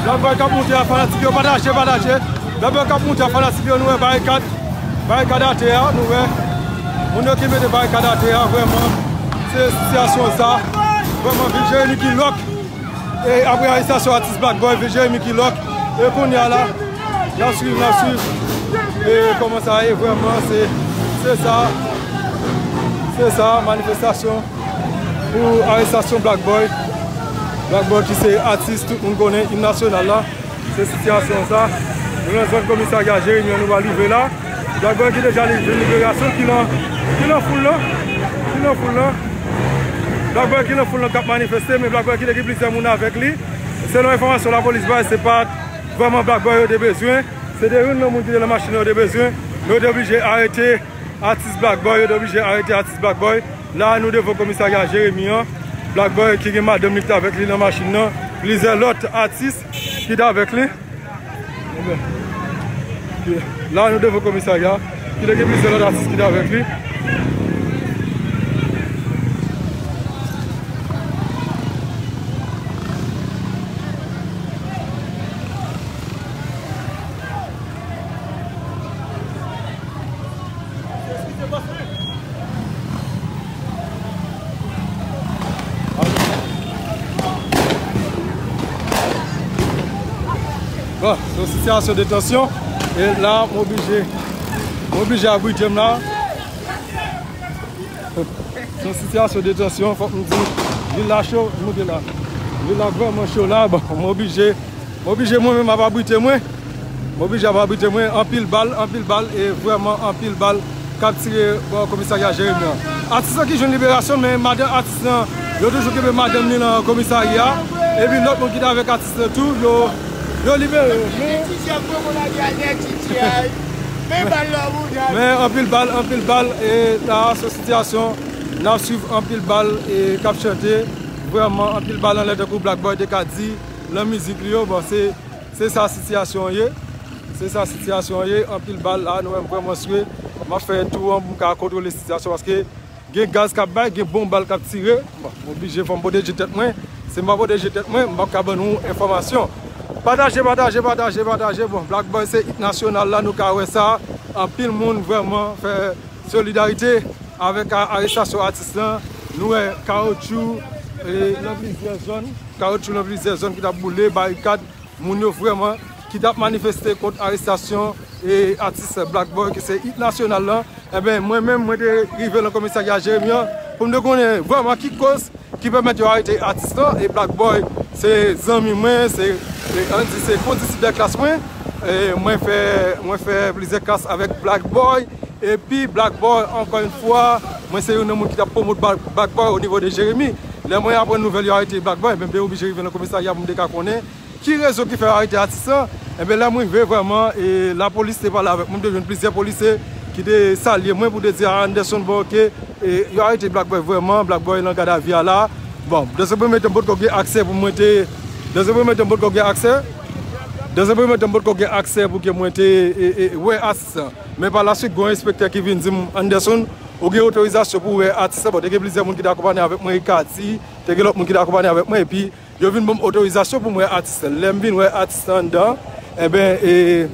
Black Boy k ap moute avèk fanatik yo. Pataje, pataje. Black Boy k ap moute avèk fanatik yo. Nou wè barikad, barikad atè a. Nou wè moun yo ki mete barikad atè a. Vrèman, se sitiyasyon sa. Vrèman, vil Jeremi ki lòk. E apre arestasyon atis Black Boy, vil Jeremi ki lòk. E kounye a la, n ap swiv, n ap swiv. E kòman sa ye vrèman, se, se sa, se sa, manifestasyon pou arestasyon Black Boy. Black Boy ki se atis tout moun konnen, im nasyonal la. Se sitiyasyon sa. Nou nan zòn komisarya Jeremi an, nou pral rive la. Black Boy ki deja li jwenn liberasyon, ki nan, ki nan foul lan. Ki nan foul lan. Black Boy ki nan foul lan k ap manifeste, men Black Boy ki te gen plizyè moun avèk li. Selon enfòmasyon lapolis bay, se pa t vrèman Black Boy yo te bezwen. Se te youn nan moun ki te nan machin nan yo te bezwen. Men yo te oblije arete atis Black Boy, yo te oblije arete atis Black Boy. La, nou devan komisarya Jeremi an. Black Boy ki gen madanm li ki t avèk li nan machin nan. Plizyè lòt atis ki t avèk li. La, nou devan komisarya. Ki te gen plizyè lòt atis ki t avèk li. Bon, se yon sitiyasyon de tansyon. E la, m oblije, m oblije abrite m la. Se yon sitiyasyon de tansyon, fòk m di, vil la cho, moute la. Vil la vrèman cho la, bon, m oblije, m oblije mwen menm ap abrite mwen. M oblije ap abrite mwen, anpil bal, anpil bal, e vrèman anpil bal k ap tire bò komisarya Jeremi an. Atis lan ki jwenn liberasyon l, men madanm atis lan, yo toujou kenbe madanm li nan komisarya. Epi lòt moun ki t avèk atis lan tou, yo, yo libere yo. Men, men anpil bal, anpil bal, e la, se sitiyasyon, n ap swiv anpil bal, e k ap chante. Vrèman, anpil bal anlè tankou Black Boy te ka di nan mizik li yo. Bon, se, se sa sitiyasyon an ye. Se sa sitiyasyon an ye. Anpil bal la, nou wè m vrèman swe. M ap fè tou an pou m ka kontwole sitiyasyon paske gen gaz k ap bay, gen bon bal k ap tire. Bon, m oblije fò m pwoteje tèt mwen. Si m pa pwoteje tèt mwen, m p ap ka ban nou enfòmasyon. Pataje, pataje, pataje, pataje. Bon, Black Boy se it nasyonal la, nou ka wè sa. Anpil moun vrèman fè solidarite avèk a-, arestasyon atis lan. Nou wè kawotchou, e, nan plizyè zòn. Kawotchou nan plizyè zòn ki t ap boule, barikad. Moun yo vrèman ki t ap manifeste kont arestasyon, e, atis Black Boy ki se it nasyonal lan. Enben, mwen menm, mwen te rive nan komisarya Jeremi an pou m te konnen vrèman ki koz ki pèmèt yo arete atis lan. E Black Boy se zanmi mwen, se, e, ann di se kondisip de klas mwen. E mwen fè, mwen fè plizyè klas avèk Black Boy. Epi Black Boy, ankò yon fwa, mwen se youn nan moun ki t ap pwomot Black, Black Boy o nivo de Jeremi. Lè mwen aprann nouvèl yo arete Black Boy, men m te oblije rive nan komisarya pou m te ka konnen ki rezon ki fè yo arete atis lan. Enben, lè m rive vrèman, e, lapolis te pale avèk mwen, m te jwenn plizyè polisye ki te salye mwen pou te di, "A, Anderson, bon, oke, e, yo arete Black Boy vrèman, Black Boy nan gadavi a la." Bon, dans un premier temps, m potko gen aksè pou mwen te, dans un premier temps, m potko gen aksè, dans un premier temps, m potko gen aksè pou ke mwen te, e, e, wè atis lan. Men pa la swit, gen yon enspektè ki vin di m, "Anderson, ou gen otorizasyon pou wè atis lan." Bon, te gen plizyè moun ki te akonpanye avèk mwen, Kati, te gen lòt moun ki te akonpanye avèk mwen, epi yo vin ban m otorizasyon pou m wè atis lan. Lè m vin wè atis lan anndan, enben, e,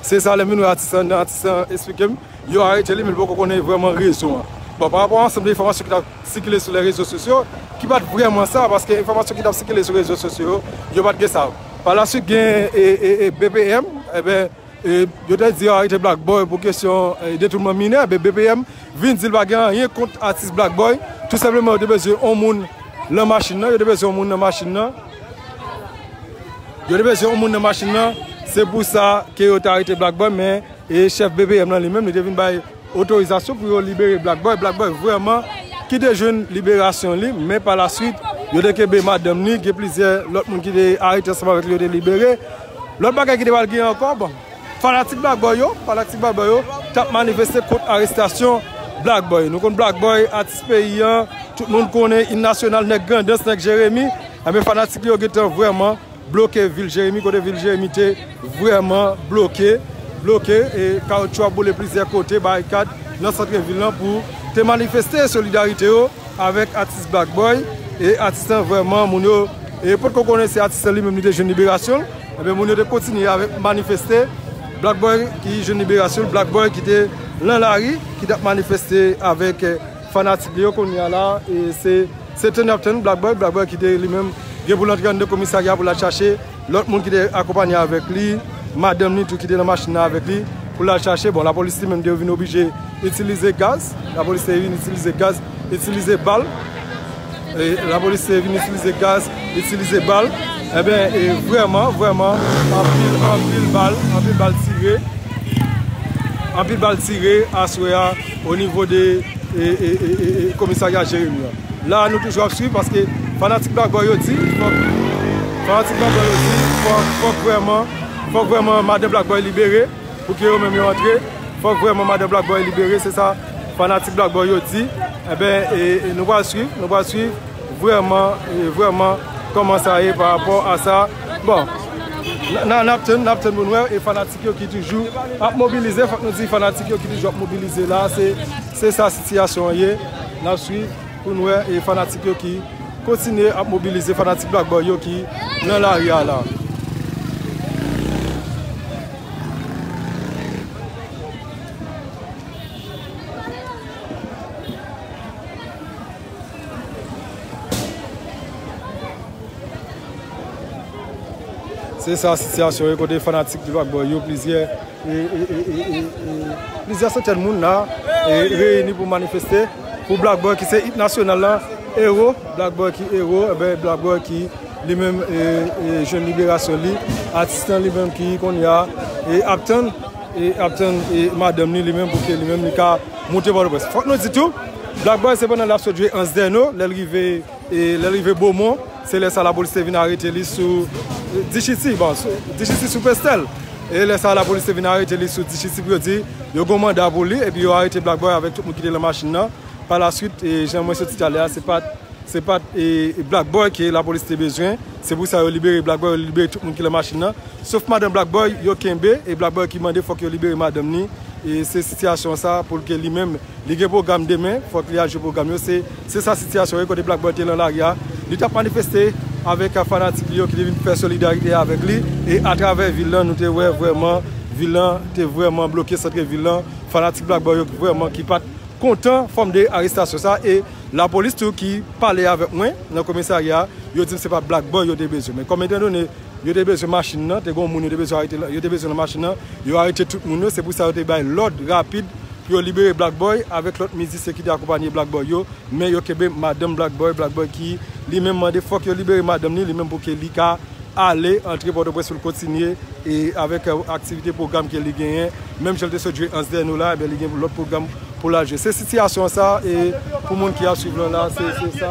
se sa, lè m vin wè atis lan anndan, atis lan esplike m, yo arete li, men li poko konnen vrèman rezon an. Bon, pa rapò a ansanm de enfòmasyon ki t ap sikile sou lè rezo sosyo, ki pa t vrèman sa, paske enfòmasyon ki t ap sikile sou rezo sosyo yo, yo pa t gen sa. Pa la swit, gen, e, e, e, B P M, enben, e, yo te di yo arete Black Boy pou kesyon, e, detounman minè, men B P M vin di l pa gen anyen kont atis Black Boy. Tou senpleman, yo te bezwen yon moun nan machin nan, yo te bezwen yon moun nan machin nan. Yo te bezwen yon moun nan machin nan, se pou sa ke yo te arete Black Boy, men, e, chèf B P M lan li menm, li te vin bay otorizasyon pou yo libere Black Boy. Black Boy vrèman ki te jwenn liberasyon li, men pa la swit, yo te kenbe madanm li, gen plizyè lòt moun ki te arete ansanm avèk li, yo te libere. Lòt bagay ki te pral gen ankò, bon, fanatik Black Boy yo, fanatik Black Boy yo t ap manifeste kont arestasyon Black Boy. Nou konn Black Boy, atis peyi an, tout moun konnen, im nasyonal, nèg Grandans, nèg Jeremi. Enben, fanatik li yo gentan vrèman bloke vil Jeremi, kote vil Jeremi te vrèman bloke, bloke, e kawotchou ap boule plizyè kote, barikad nan sant vil lan pou te manifeste solidarite yo avèk atis Black Boy, e atis lan vrèman, moun yo, e potko konnen se atis lan li menm li te jwenn liberasyon l, enben moun yo te kontinye avèk manifeste, Black Boy ki jwenn liberasyon l, Black Boy ki te nan lari, ki t ap manifeste avèk, e, fanatik li yo kounye a la, e se, se tann y ap tann Black Boy, Black Boy ki te li menm gen pou l antre anndan komisarya pou l al chache lòt moun ki te akonpanye avèk li, madanm li tou ki te nan machin nan avèk li, pou l al chache. Bon, lapolis li menm te vin oblije itilize gaz, lapolis te vin itilize gaz, itilize bal, e lapolis te vin itilize gaz, itilize bal. Enben, e vrèman, vrèman, anpil, anpil bal, anpil bal tire, anpil bal tire aswè a o nivo de, e, e, e, e, e, komisarya Jeremi an. La, nou toujou ap swiv paske fanatik Black Boy yo di, fòk, fanatik Black Boy yo di, fòk, fòk vrèman, fòk vrèman madan Black Boy libere pou ke yo menm yo antre. Fòk vrèman madan Black Boy libere, se sa fanatik Black Boy yo di. Enben, e, e nou pral swiv, nou pral swiv vrèman, e vrèman kòman sa ye pa rapò a sa. Bon, n a, n a, n ap tann, n ap tann pou n wè, e fanatik yo ki toujou ap mobilize, fòk nou di fanatik yo ki toujou ap mobilize la, se, se sa sitiyasyon an ye. N ap swiv pou n wè, e fanatik yo ki kontinye ap mobilize, fanatik Black Boy yo ki nan lari a la. Se sa sitiyasyon yo kote fanatik Black Boy yo, plizyè, e, e, e, e, e, e, plizyè santèn moun la, e, reyini pou manifeste pou Black Boy ki se it nasyonal la, ewo, Black Boy ki ewo, enben Black Boy ki li menm, e, e, jwenn liberasyon li, atis lan li menm ki kounye a, e, ap tann, e, ap tann, e, madanm li, li menm pou ke li menm li ka moute Pòtoprens. Fòk nou di tou, Black Boy se pandan l ap sot jwe Anse des Naux, lè l rive, e, lè l rive Beaumont, se lè sa lapolis te vin arete li sou, e, Dichiti, bon, sou, Dichiti sou Pestèl. E lè sa lapolis te vin arete li sou Dichiti pou yo di yo gen yon manda pou li, epi yo arete Black Boy avèk tout moun ki te nan machin nan. Pa la swit, e, jan mwen soti talè a, se pa t, se pa t, e, Black Boy ke lapolis te bezwen. Se pou sa yo libere Black Boy, yo libere tout moun ki nan machin nan. Sof madanm Black Boy, yo kenbe, e Black Boy ki mande fòk yo libere madanm ni. E se sitiyasyon sa pou ke li menm, li gen pwogram demen, fòk li al jwe pwogram yo. Se, se sa sitiyasyon yo kote Black Boy te nan lari a. Li t ap manifeste avèk fanatik li yo ki te vin fè solidarite avèk li. E atravè vil lan, nou te wè vrèman, vil lan te vrèman bloke, sant vil lan. Fanatik Black Boy yo vrèman ki pa t kontan fòm de arestasyon sa. E lapolis tou ki pale avèk mwen nan komisarya, yo di m se pa Black Boy yo te bezwen. Men kòm etandone yo te bezwen machin nan, te gen yon moun yo te bezwen arete, yo te bezwen nan machin nan, yo arete tout moun yo, se pou sa yo te bay lòd rapid pou yo libere Black Boy avèk lòt mizisyen ki te akonpanye Black Boy yo, men yo kenbe madanm Black Boy, Black Boy ki li menm mande fòk yo libere madanm ni, li menm pou ke li ka ale antre Pòtoprens pou l kontinye e avèk, e, aktivite pwogram ke li genyen. Menm jan l te sot jwe Anse des Naux la, ebyen, li gen lòt pwogram pou l al jwe. Se sitiyasyon sa, e pou moun ki ap swiv lan la, se, se sa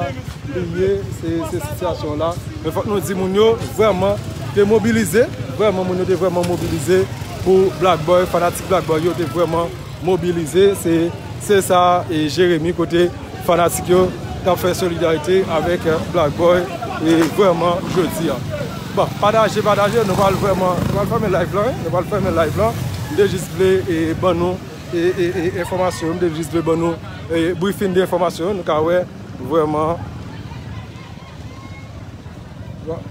li ye, se, se sitiyasyon la. Men fòk nou di moun yo vrèman te mobilize, vrèman moun yo te vrèman mobilize pou Black Boy, fanatik Black Boy yo te vrèman mobilize. Se, se sa, e Jeremi kote fanatik yo t ap fè solidarite avèk, e, Black Boy, e vrèman jodi a. Bon, pataje, pataje, nou pral vrèman, nou pral fèmen live lan, wi, nou pral fèmen live lan. M te jis vle, e, ban nou e, e, e, enfòmasyon yo, m te jis vle ban nou, e, briefing de enfòmasyon yo, nou ka wè vrèman. Bon.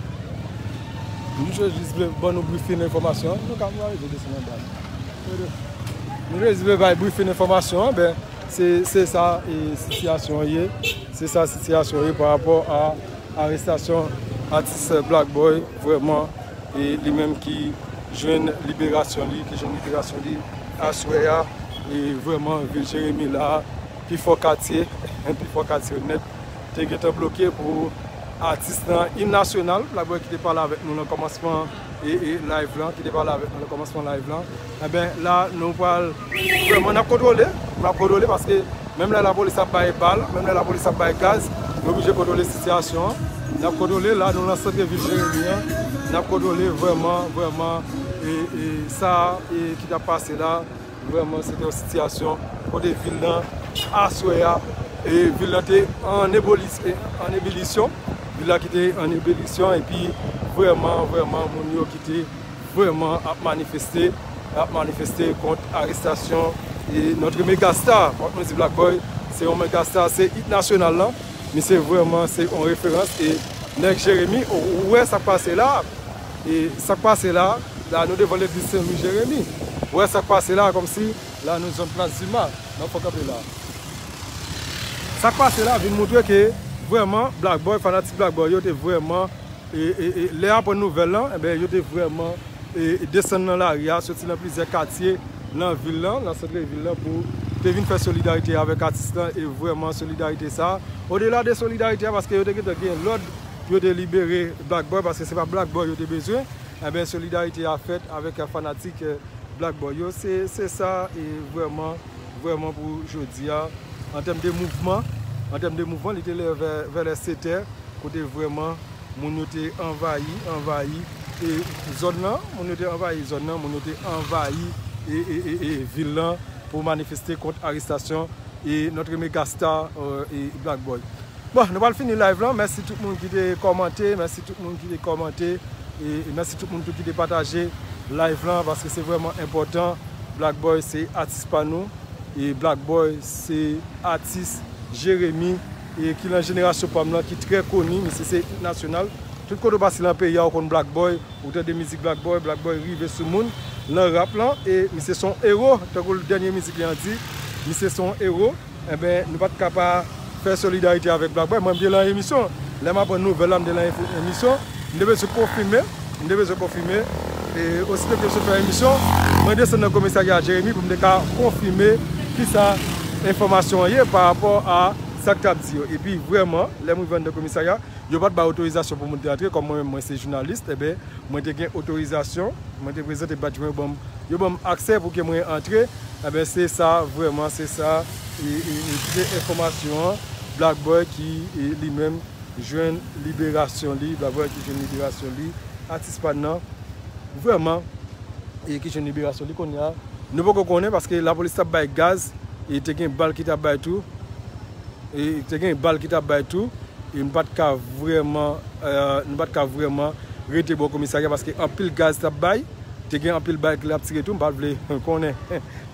M te jis vle ban nou briefing enfòmasyon, nou ka wè, je desann anba. M te jis vle bay briefing enfòmasyon, ben, se, se sa, e, sitiyasyon an ye, se sa sitiyasyon an ye pa rapò a arestasyon atis Black Boy, vrèman, e li menm ki jwenn liberasyon li, ki jwenn liberasyon li aswè a, e vrèman, vil Jeremi la, pi fò katye, pi fò katye yo nèt, te gentan bloke pou atis lan, im nasyonal, Black Boy ki te pale avèk nou nan kòmansman e, e live lan, ki te pale avèk nou nan kòmansman live lan. Enben, la, nou pral vrèman, n ap kontwole, n ap kontwole paske menm lè lapolis ap bay bal, menm lè lapolis ap bay gaz, nou oblije kontwole sitiyasyon an. N ap kontwole, la, nou nan sant vil Jeremi an, n ap kontwole vrèman, vrèman, e, e sa, e ki t ap pase la. Vrèman, se te yon sitiyasyon kote vil lan, aswè a, e vil lan te an ebolis-, e, an ebilisyon. Vil la ki te an ebilisyon, epi vrèman, vrèman, moun yo ki te vrèman ap manifeste, ap manifeste kont arestasyon, e, notre megastar. Fòk nou di Black Boy, se yon megastar, se it nasyonal lan. Misye vrèman, se yon referans. E nèg Jeremi, ou, ou wè sa k pase la. E sa k pase la, la nou devan legliz Sen Lwi Jeremi. Ou wè sa k pase la, kòmsi la nou zòn Plas Dima, nan fò kanpe la. Sa k pase la vin montre ke vrèman Black Boy, fanatik Black Boy yo te vrèman, e, e, e, lè aprann nouvèl lan, enben, yo te vrèman, e, desann nan lari a, soti nan plizyè katye nan vil lan, nan sant vil lan, pou te vin fè solidarite avèk atis lan, e vrèman solidarite sa, odela de solidarite a, paske yo te gentan gen lòd pou yo te libere Black Boy, paske se pa Black Boy yo te bezwen, enben, solidarite a fèt avèk fanatik, e, Black Boy yo. Se, se sa, e vrèman, vrèman pou jodi a. An tèm de mouvman, an tèm de mouvman, li te leve vè, vè lè sèt è, kote vrèman moun yo te anvayi, anvayi, e zòn nan, moun yo te anvayi zòn nan, moun yo te anvayi, e, e, e, e vil lan pou manifeste kont arestasyon, e notre megastar, e, e Black Boy. Bon, nou pral fini live lan. Mèsi tout moun ki te kòmante, mèsi tout moun ki te kòmante, e, e mèsi tout moun tou ki te pataje live lan, paske se vrèman enpòtan. Black Boy se atis pa nou, e Black Boy se atis Jeremi, e ki nan jenerasyon pa m lan, ki trè koni, misye se it nasyonal. Tout kote w pase nan peyi a, ou konn Black Boy, ou tande mizik Black Boy, Black Boy rive sou moun nan rap lan, e misye se yon ewo, tankou dènye mizik li an di, misye se yon ewo. Enben, nou pa t ka pa fè solidarite avèk Black Boy. Mwen, m te lan emisyon. Lè m aprann nouvèl la, m te lan emisyon. M te bezwen konfime. M te bezwen konfime. E osito ke m sot fè emisyon, mwen desann nan komisarya Jeremi pou m te ka konfime kisa enfòmasyon an ye pa rapò a sa k t ap di yo. Epi, vrèman, lè m rive anndan komisarya, yo pa t bay otorizasyon pou moun te antre. Kòm mwen menm, mwen se jounalis, enben, mwen te gen otorizasyon, mwen te prezante badj mwen, yo ban m, yo ban m aksè pou ke mwen antre. Enben, se sa, vrèman, se sa, e, e, e, ki te enfòmasyon an, Black Boy ki, e, li menm, jwenn liberasyon li, Black Boy ki jwenn liberasyon li, atis pa n nan, vrèman, e ki jwenn liberasyon li kounye a. Nou poko konnen paske lapolis t ap bay gaz, e te gen bal ki t ap bay tou, e te gen bal ki t ap bay tou, e m pa t ka vrèman, e, nou pa t ka vrèman rete bò komisarya paske anpil gaz t ap bay, te gen anpil bal ki t ap tire tou, m pa t vle konnen.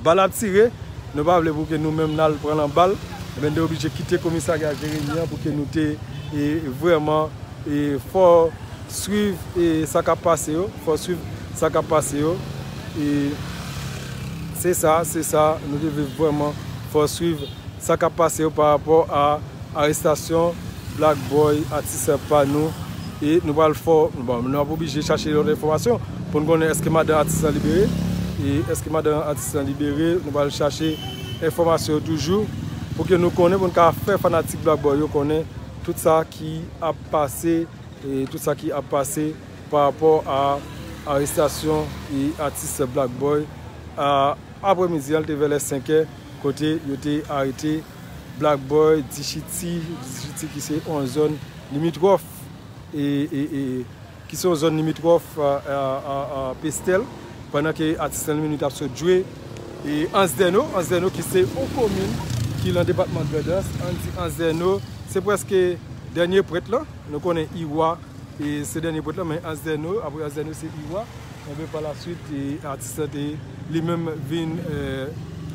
Bal ap tire, nou pa vle pou ke nou menm n al pran nan bal, enben, nou te oblije kite komisarya Jeremi an pou ke nou te, e, vrèman, e, fò swiv, e, sa k ap pase yo, fò swiv sa k ap pase yo. E se sa, se sa, nou te vle vrèman fò swiv sa k ap pase yo pa rapò a arestasyon Black Boy, atis pa nou. E nou pral fò, bon, nou ap oblije chache lòt enfòmasyon pou n konnen èske madan atis lan libere. E èske madan atis lan libere, nou pral chache enfòmasyon yo toujou pou ke nou konnen, pou n ka fè fanatik Black Boy yo konnen tout sa ki ap pase, e tout sa ki ap pase pa rapò a arestasyon e atis Black Boy a aprèmidi an, li te vè lè senk è, kote yo te arete Black Boy, Dichiti, Dichiti ki se yon zòn limitwòf e, e, e ki se yon zòn limitwòf a, a, a, a Pestèl, pandan ke atis lan li menm li t ap sot jwe e Ansdèno, Ansdèno ki se yon komin ki nan depatman Grandans, ann di Ansdèno, se prèske dènye pwent lan, nou konnen Iwa e se dènye pwent lan, men Ansdèno, apre Ansdèno se Iwa, enben pa la swit e atis lan te li menm vin e,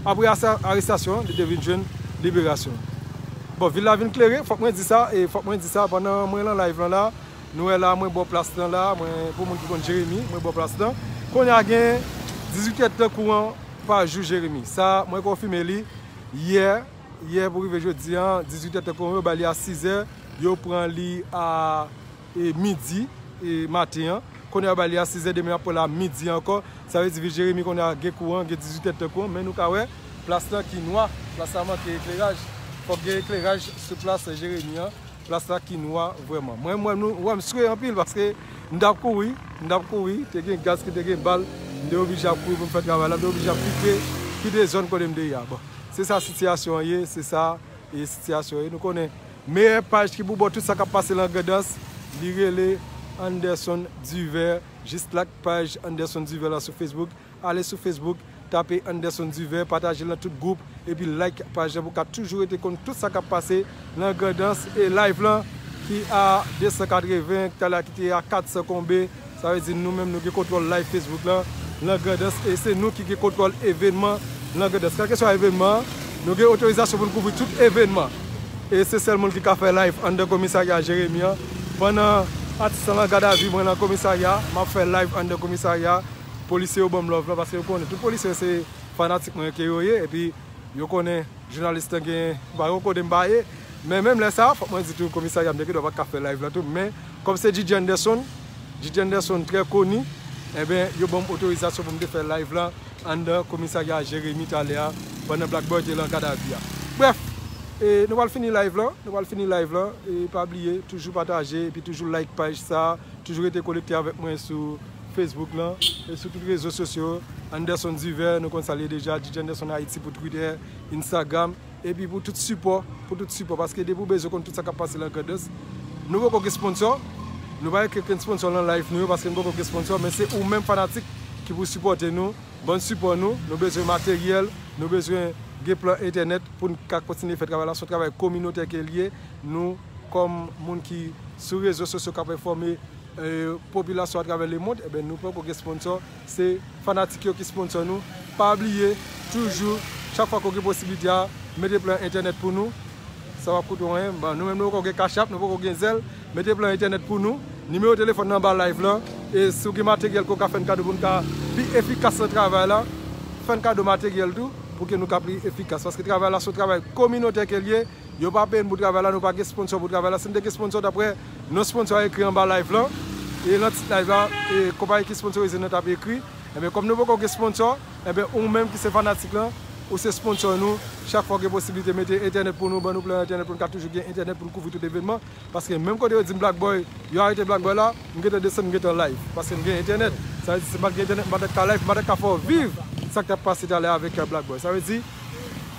apre asa- arestasyon, li te vin jwenn liberasyon. Bon, vil la vin klere, fòk mwen di sa, e fòk mwen di sa, pandan mwen lan live lan la, nou wè la, mwen bò plas lan la, mwen, pou moun ki konn Jeremi, mwen bò plas lan. Kounye a gen dizuit èdtan kouran pa jou Jeremi. Sa, mwen konfime li yè, yè pou rive jodi a, dizuit èdtan kouran, yo ba li a sizè, yo pran li a e, midi e, maten an. Kounye a yo ba li a sizè, demen y ap pran l a midi ankò. Sa vle di vil Jeremi kounye a gen kouran, gen dizuit èdtan kouran, men nou ka wè plas lan ki nwa, plas la manke ekleraj. Fòk gen ekleraj sou plas Jeremi an, plas la ki nwa vrèman. Mwen, mwen, nou wè m swe anpil paske m t ap kouri, m t ap kouri, te gen gaz ki te gen bal, m te oblije ap kouri pou m fè travay la, m te oblije ap kite, kite zòn kote m te ye a. Bon, se sa sitiyasyon an ye, se sa e sitiyasyon an ye. Nou konnen meyè paj ki pou ba w tout sa k ap pase lan Grandans, li rele Anderson Duver. Jis like paj Anderson Duver la sou Facebook. Ale sou Facebook, tape Anderson Duver, pataje l nan tout gwoup, epi like paj lan pou w ka toujou rete konn tout sa k ap pase lan Grandans e live lan ki a de san katreven, talè a ki te a kat san konbe. Sa vle di nou menm nou gen kontwòl live Facebook lan, lan Grandans, e se nou ki gen kontwòl evènman lan Grandans. Kèlkeswa evènman an, nou gen otorizasyon pou n kouvri tout evènman. E se sèl moun ki ka fè live anndan komisarya Jeremi an. Pandan atis lan an gadavi, mwen lan komisarya, m ap fè live anndan komisarya. Polisye yo ban m love lan, paske yo konnen tout polisye se fanatik mwen ke yo ye, epi yo konnen jounalis lan gen, ba yo konnen m pa ye. Men menm lè sa, fòk mwen di tou, komisarya m te gendwa pa t ka fè live lan tou. Men, kòm se DJ Anderson, DJ Anderson trè koni, enben, yo ban m otorizasyon pou m te fè live lan anndan komisarya Jeremi talè a, pandan Black Boy te lan gadavi a. Brèf, e, nou pral fini live lan, nou pral fini live lan, e pa bliye, toujou pataje, epi toujou like paj sa, toujou rete konekte avèk mwen sou Facebook lan, e sou tout rezo sosyo, Anderson Duver, nou konn sa l ye deja, DJ Anderson Haiti pou Twitter, Instagram, epi pou tout sipò, pou tout sipò, paske depi w bezwen konn tout sa k ap pase lan Grandans, nou poko gen sponsò, nou pa ekri okenn sponsò lan live nou yo, paske nou poko gen sponsò, men se ou menm fanatik ki pou sipòte nou, bann sipò nou, nou bezwen materyèl, nou bezwen gen plan entènèt pou n ka kontinye fè travay la, se yon travay kominotè ke l ye, nou kòm moun ki sou rezo sosyo k ap enfòme e, popilasyon atravè lemond, enben, nou poko gen sponsò. Se fanatik yo ki sponsò nou. Pa bliye, toujou, chak fwa ke w gen posiblite a, mete plan entènèt pou nou. Sa p ap koute w anyen. Bon, nou menm, nou poko gen Cash App, nou poko gen Zelle. Mete plan entènèt pou nou. Nimewo telefòn nan anba live lan. E si w gen materyèl ke w ka fè n kado pou n ka pi efikas nan travay la, fè n kado materyèl tou, pou ke nou ka pi efikas. Paske travay la, se yon travay kominotè ke l ye. Yo pa peye n pou travay la, nou pa gen sponsò pou travay la. Si n te gen sponsò, daprè non sponsò a ekri anba live lan, e nan tit live la, e konpayi ki sponsorize n nan t ap ekri. Enben, kòm nou poko gen sponsò, enben, ou menm ki se fanatik lan, ou se sponsò nou, chak fwa w gen posiblite mete entènèt pou nou, ban nou plan entènèt pou n ka toujou gen entènèt pou n kouvri tout evènman. Paske menm kote yo di m Black Boy, yo arete Black Boy la, m gentan desann, m gentan live. Paske m gen entènèt. Sa vle di, si m pa t gen entènèt, m pa t ka live, m pa t ka fè w viv sa k t ap pase talè avèk Black Boy. Sa vle di,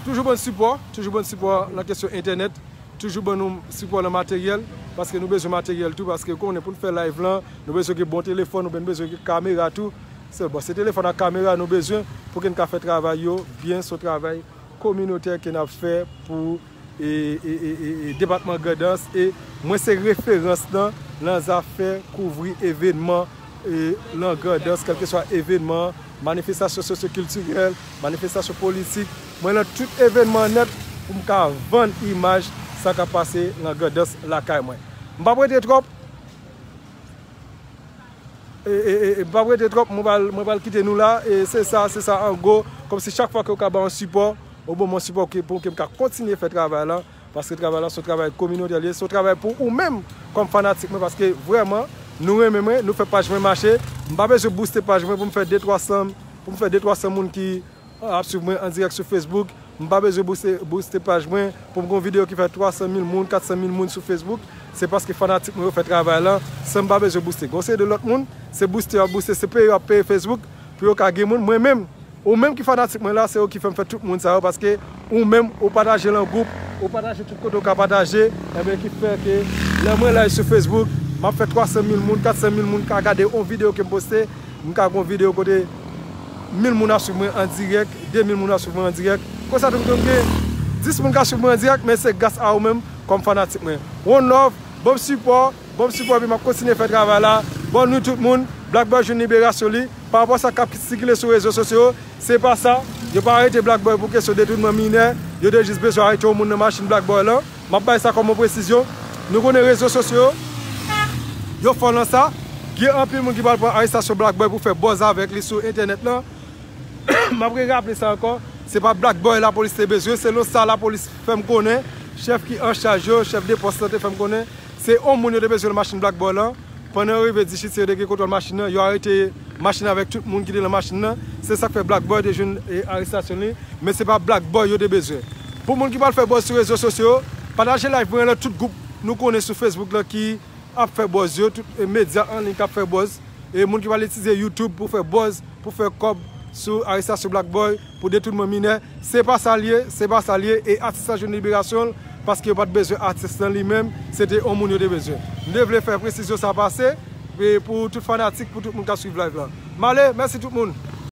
toujou ban n sipò, toujou ban n sipò nan kesyon entènèt, toujou ban nou sipò nan materyèl, paske nou bezwen materyèl tou, paske konnen pou n fè live lan, nou bezwen gen bon telefòn, oubyen nou bezwen gen kamera tou. Se, bon, se telefòn ak kamera nou bezwen pou ke n ka fè travay yo byen, se yon travay kominotè ke n ap fè pou e, e, e, e, e, depatman Grandans, e mwen se referans lan nan zafè kouvri evènman e, lan Grandans, kèlkeswa evènman, manifestasyon sosyokiltirèl, manifestasyon politik. Mwen lan tout evènman nèt pou m ka vann imaj sa k ap pase lan Grandans lakay mwen. M p ap rete twòp. E, e, e, e, m p ap rete twòp, mwen pral, mwen pral kite nou la. E se sa, se sa an gwo. Kòmsi chak fwa ke w ka ba yon sipò, ou ban mwen sipò ke, pou ke m ka kontinye fè travay la. Paske travay la se yon travay kominotè li ye, se yon travay pou ou menm kòm fanatik mwen, paske vrèman, nou renmen mwen, nou fè paj mwen mache. M pa bezwen booste paj mwen pou m fè de twa san, pou m fè de twa san moun ki ap swiv mwen an dirèk sou Facebook. M pa bezwen booste, booste paj mwen pou m gen yon videyo ki fè twa san mil moun, kat san mil moun sou Facebook. Se paske fanatik mwen yo fè travay la san m pa bezwen booste. Gen yon seri de lòt moun, se booste yo ap booste, se peye yo ap peye Facebook pou yo ka gen moun. Mwen menm, Ou menm ki fanatik mwen la, se ou ki fè m fè tout moun sa yo, paske ou menm, ou pataje l an gwoup, ou pataje tout kote ou ka pataje, ebyen ki fè ke lè mwen live sou Facebook, m ap fè twa san mil moun, kat san mil moun ka gade yon videyo ke m poste, m ka gen yon videyo kote mil moun ap swiv mwen an dirèk, de mil moun ap swiv mwen an dirèk. Konsa tou m gen dis moun ka swiv mwen an dirèk, men se gras a ou menm kòm fanatik mwen. One love, bon sipò, bon sipò, epi m ap kontinye fè travay la. Bòn nwit tout moun, Black Boy jwenn liberasyon li. Pa rapò sa k ap sikile sou rezo sosyo yo, se pa sa. Yo pa arete Black Boy pou kesyon detounman minè. Yo te jis bezwen arete yon moun nan machin Black Boy lan. M ap bay sa kòm yon presizyon. Nou konnen rezo sosyo yo, yo fò nan sa. Gen anpil moun ki pral pran arestasyon Black Boy pou fè buzz avèk li sou entènèt lan. M ap reraple sa ankò. Se pa Black Boy lapolis te bezwen. Selon sa lapolis fè m konnen, chèf ki an chaj yo, chèf de pòs lan te fè m konnen, se yon moun yo te bezwen nan machin Black Boy lan. Pandan yo rive Dichit, se yo te gen kontwòl machin nan. Yo arete machin avèk tout moun ki te nan machin nan. Se sa k fè Black Boy te jwenn e, arestasyon li. Men se pa Black Boy yo te bezwen. Pou moun ki pral fè buzz sou rezo sosyo yo, pataje live mwen lan tout gwoup nou konnen sou Facebook lan ki ap fè buzz yo, tout e, medya an liy k ap fè buzz. E moun ki pral itilize YouTube pou fè buzz, pou fè kòb sou arestasyon Black Boy, pou detounman minè. Se pa sa l ye, se pa sa l ye. E atis la jwenn liberasyon l, paske yo pa t bezwen atis lan li menm, se te yon moun yo te bezwen. M te vle fè presizyon sa pase, e pou tout fanatik, pou tout moun k ap swiv live lan. M ale, mèsi tout moun.